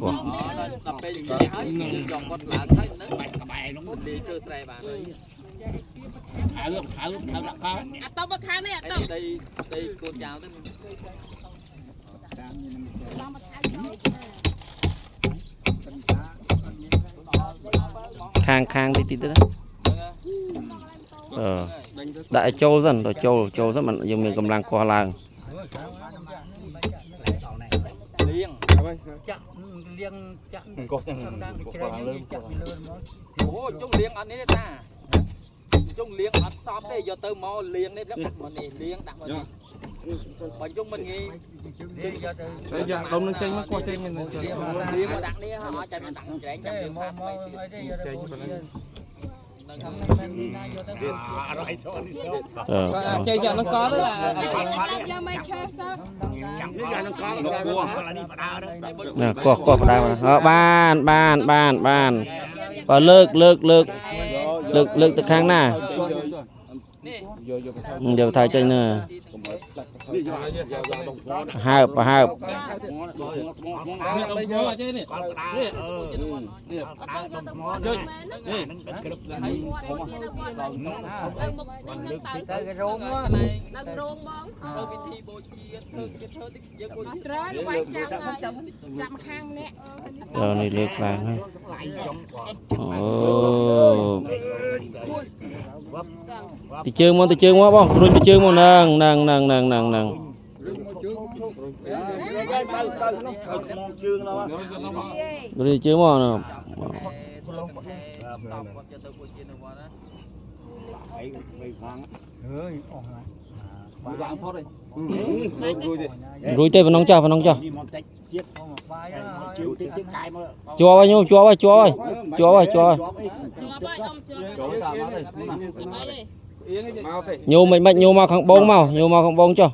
កោះ ដល់ពេលយើងហើយយើងចង់គាត់ឡើងហើយនឹងបាច់ក្បែរនោះនិយាយធ្វើស្រែបានហើយ ខៅខៅខៅដាក់កោ អាតបមកខាងនេះអាតប ដីដីកូនចៅទៅ ខាងខាងតិចតិចទៅណាអឺដាក់ឲ្យចូលសិនដល់ចូលចូលសិនมันយើងមានកម្លាំងកោះឡើង លៀង ចាក់លៀងចាក់ កោះទាំង តាម កោះ ជ្រែ ឡើងលើ ចាក់ពីលើមក អូចុងលៀងអត់នេះទេតាចុងលៀងអត់សពទេយកទៅមកលៀងនេះដាក់មកនេះលៀងដាក់មកនេះបើចុងមិនងាយ នេះយកទៅ តែយ៉ាងដុំនឹងចេញមកកោះចេញមិន លៀងមកដាក់នេះអត់ចាំដាក់ច្រែងចាំលៀង មក សាថ្មី មក ទៀត អីទេយកទៅ នឹង នេះណាយកទៅ អឺ ចេញយ៉ាងនឹងកោទៅ យកមកឈើសើ នេះយ៉ាងនឹងកោ គោះ ណាកោះកោះបដៅអើបានបានបានបានបើលើកលើកលើកលើកលើកទៅខាងណា នេះ យកយក យកថៃចេញណា នេះយ៉ាងយ៉ាងដុំ ហើបហើប នេះដុំយកចេញនេះនេះនេះ អត់យកទៅវត្តមែន នេះ ហើយវត្តនៅវត្តនៅមុខនេះហ្នឹងទៅ ទៅគេរោង នៅរោងបង ធ្វើពិធីបូជាធ្វើជាធ្វើយើងបូជា ត្រូវវាយចាំហើយចាំខាងម្នាក់ អឺនេះលើកឡើងហើយអូទីជើងមកទីជើងមកបងរុញទីជើងមកហ្នឹងហ្នឹងហ្នឹងហ្នឹងហ្នឹងហ្នឹង ទៅទៅទៅមកជើងដល់ រុញទីជើងមកណា តបគាត់ទៅបូជានៅវត្តណា អើយអស់ហើយ ឡើងផុតហើយ រួចទេប៉ុណ្ណឹងចោះប៉ុណ្ណឹងចោះ មកបាយ ជាប់ហើយញោមជាប់ហើយជាប់ហើយជាប់ហើយជាប់ហើយ ជាប់ហើយអ៊ំជាប់ ចូលតាមមកទេ ហើយ អៀង មកទេ ញោមមិនបាច់ញោមមកខាងបងមកញោមមកខាងបងចុះ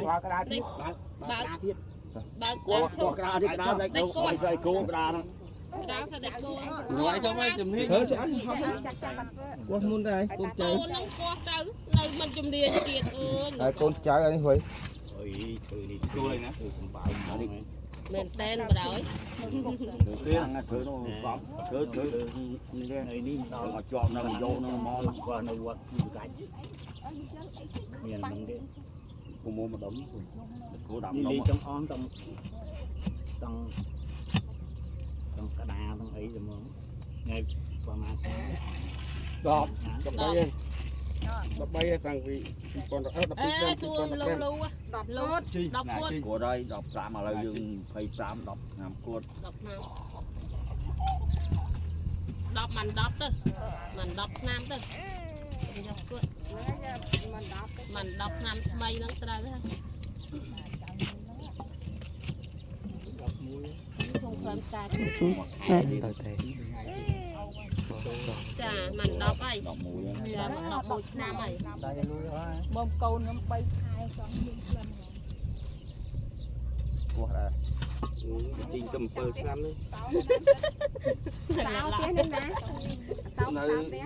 ក្តារទៀត បើកបើកដើមឈើ ក្តារទៀតក្តារដៃគោស្អីគោក្តារហ្នឹង ដើមសដេកគោ ឡើយចូលមកជំនាញ ចាក់ចាក់បាត់ធ្វើ កោះមុនដែរកូនចៅ កូននឹងកោះទៅនៅមិនជំនាញទៀតអើយ ហើយកូនចៅអីហុយ ចូលហើយណា មែនតែនបដ ாய் ធ្វើនោះសំធ្វើធ្វើនេះនេះដល់មកជាប់នៅយកនៅមកគាត់នៅវត្តកាច់មានហ្នឹងទេគុំមកម្ដុំគោដាំដុំ នេះចង់អងតង់តង់តង់ក្តារតង់អីទៅហ្មងថ្ងៃប្រហែលឆ្នាំ 10 13ឯង13ឯងតាំងពី2012 អេ ឆ្នាំ សួរលូ 2015 លូ 10 លូ កូត 10គួត គួរហើយ15ឥឡូវយើង25 10ឆ្នាំគួត 10ឆ្នាំ10មិន10ទៅមិន10ឆ្នាំទៅយកគួត មិន10 មិន10ឆ្នាំថ្មីហ្នឹងត្រូវហើយក្នុងព្រមសា ជួយ ទៅទេ ចាមិន10ហើយ 11 ចាមិន11ឆ្នាំហើយ តែលុយអស់ហើយ បងកូនខ្ញុំ3ខែចង់យើងក្លិន គោះដែរជីងទៅ7ឆ្នាំនេះ សោផ្ទះនេះណាតោ នៅ សោផ្ទះ